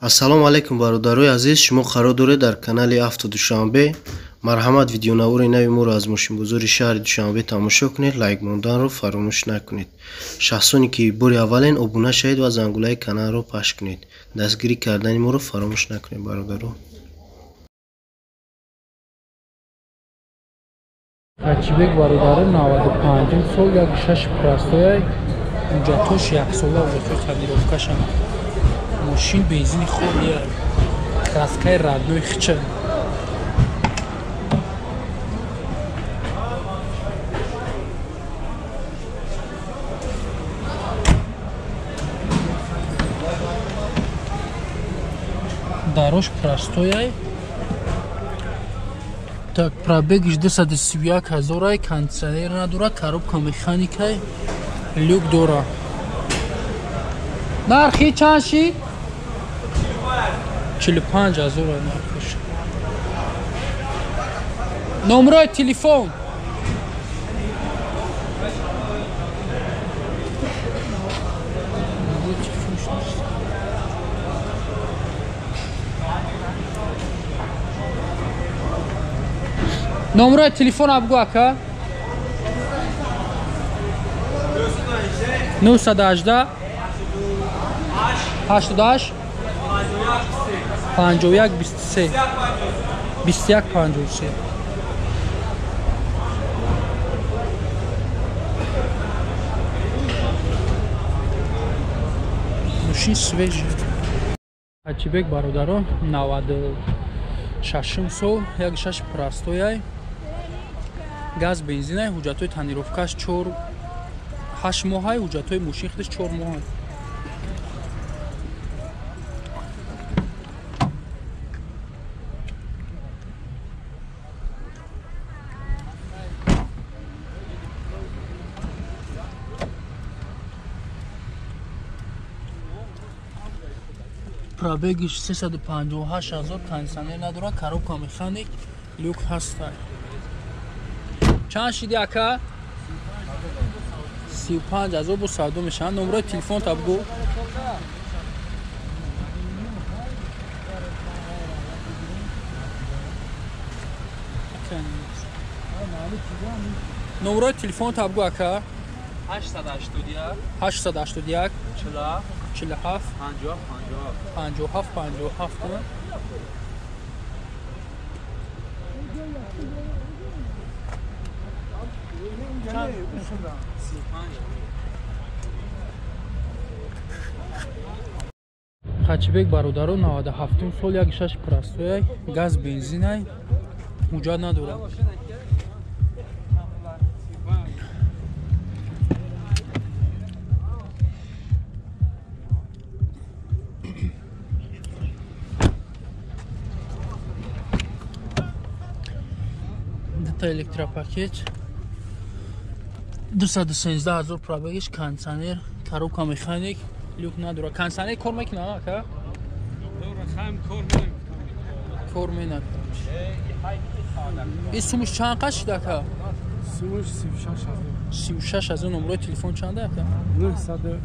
Ассалому алайкум бародарои азиз, шумо қарор доред дар канали Авто Душанбе. Марҳамат, видеонавори нави моро аз мошинбозори шаҳри Душанбе тамошо кунед, лайк монданро фаромӯш накунед. Шахсоне ки бори аввален обуна шавед ва зангулаи каналро пахш кунед. Дастгирӣ кардани моро фаромӯш накунед, бародаро. Ҳачибек бародаро 95 сол, як шаш простоя, ҳуҷҷатош яксола, ҳуҷҷатои тонировкашам. Мошин бензини холия, краскаи родной хича. Дарош простояй. Так, пробегиш 231 ҳазорай, кондиционер надора, коробка механикай, люк дора. Нархи чанд шид? 45 ҳазор нархиш. Номрои телефон. Номрои телефон абгу ака. 918 88 51 23 21 53. Мошин свежий. Ҳачибек бародаро 96 сол, як шаш простояй, газ бензинай, ҳуҷҷатҳои тонировкаш 4 8 моҳай, ҳуҷҷатҳои мошин худаш 4 моҳай. Пробегиш 358 ҳазор, кондиционер надора, коробка механик, люк ҳаста. Чанд шиди ака? 35 ҳазор бо савдо мешаванд. Номрои телефон та бигӯ. Номрои телефон та бигӯ ака. 881 881 47 47 57 57 57. Ҳачибек бародаро 97 сол, як шаш простояй, газ бензинай, ҳуҷҷат надорад. Дута электропакет, 213 ҳазор пробегиш, кондиционер, коробка механик, люк надора. Кондиционер кор мекунад ака? Кор менакунад. Ин сумуш чанд қад шид ака? Сумуш 36 ҳазор. 36 ҳазор. Номрои телефон чанда ака? 900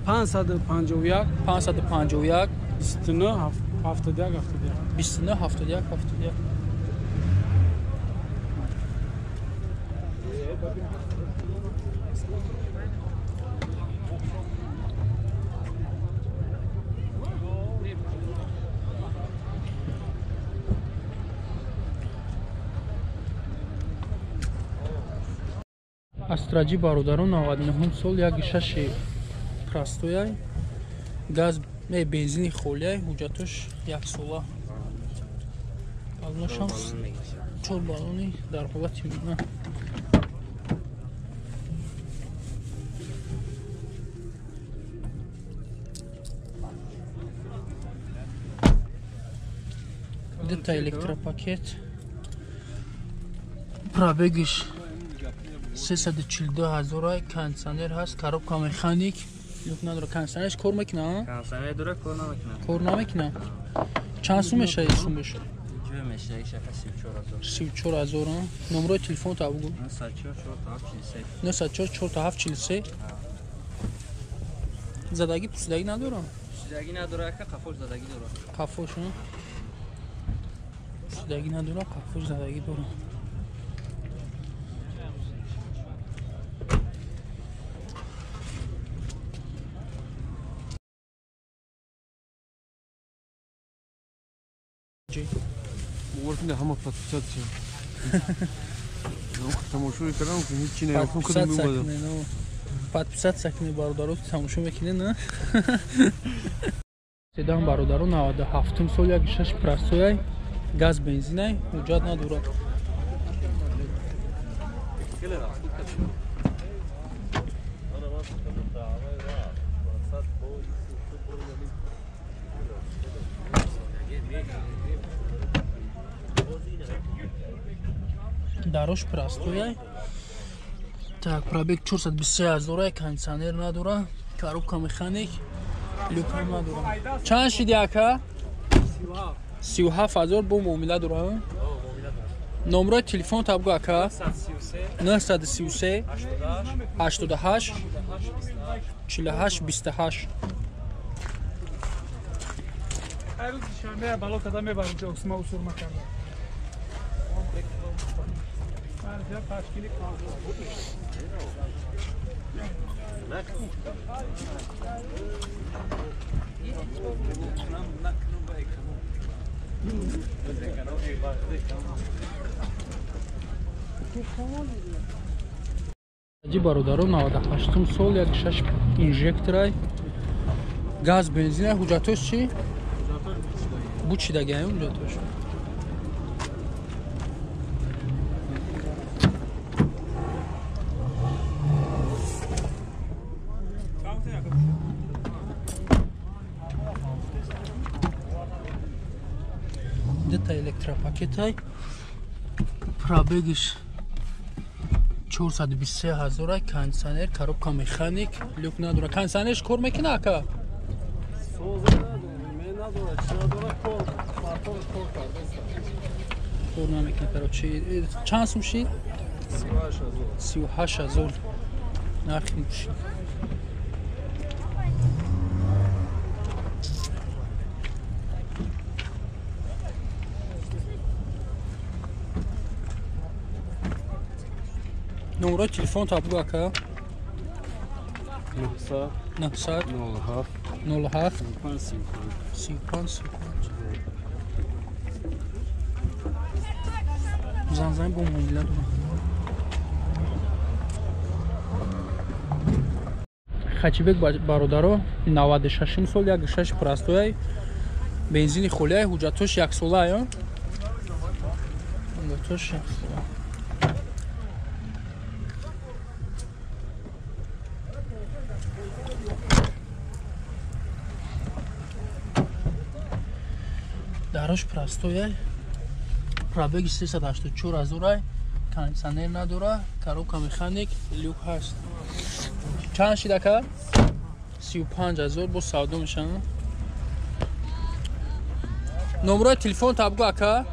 551 551 29 71 71 29 71 71. Астраҷи бародаро 99 сол, як шаши простояй, газ бензини холияй, ҳуҷҷатош яксола. Баллонашам 4 баллони дар ҳолати мина. Дута электропакет, пробегиш 342 ҳазорай, кондиционер ҳаст, коробка механик, люк надора. Кондиционерш кор мекунад? Кондиционер дора, кор намекунад. Кор намекунад. Чанд сум мешавад ин сумаш? Ҷой мешавад 34 ҳазор. 34 ҳазор. Номрои телефон та бигӯ. 904 47 904 47 43. Задагӣ пусидагӣ надорам? Пӯшидагӣ надора, ака, қафош задагӣ дора. Қафош, пӯшидагӣ надора, қафош задагӣ дора. Ҳама подписаться тамошо кардам, ҳеҷ наёфтам, кадом меомадам. Подписаться кунед, бародаро, тамошо мекунед, на? Седан, бародаро, 97 сол, 1,6 простой, газ бензинай, ҳуҷҷат надорад. Дарош простой. Так, пробег 423 ҳазорай, кондиционер надора, коробка механик, люк ҳам надора. Чанд шиди, ака? 37 ҳазор бо муомила дора. Номрои телефон табгу, ака? 933 88 48 28. Рӯзи шанбе бало када мебарем, ки осма усур макарда. Аҷи, бародаро, 98 сол, 1,6 инжекторай, газ бензина. Ҳуҷҷатош чӣ? Бучидагаем ҳуҷҷатош. Дута электропакетай, пробегиш 423 ҳазора, кондиционер, коробка механик, люк надора. Кондиционерш кор мекуна, ака? Кор намекуна, короче. Чанд сум шид? 38 ҳазор нархи мошин. Номрои телефон табгу, ака? 900 900 07 07 35 35 35. Занзани бо муомила дорам. Хачибек, бародаро, 96 сол, 1,6 простой, бензини холияй, ҳуҷҷатош яксолаай, ҳуҷҷатош яксола. Дарош простой, пробеги 384 ҳазорай, кондиционер надора, коробка механик, люк ҳаст. Чанд шид, ака? 35 ҳазор бо савдо мешаванд. Номрои телефон табгу, ака?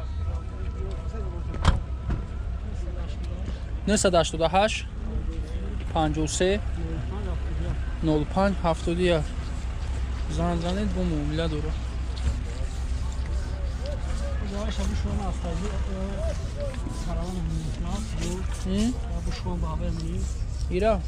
988 53 05 71. Зан занед, бо муомила дора. Ира?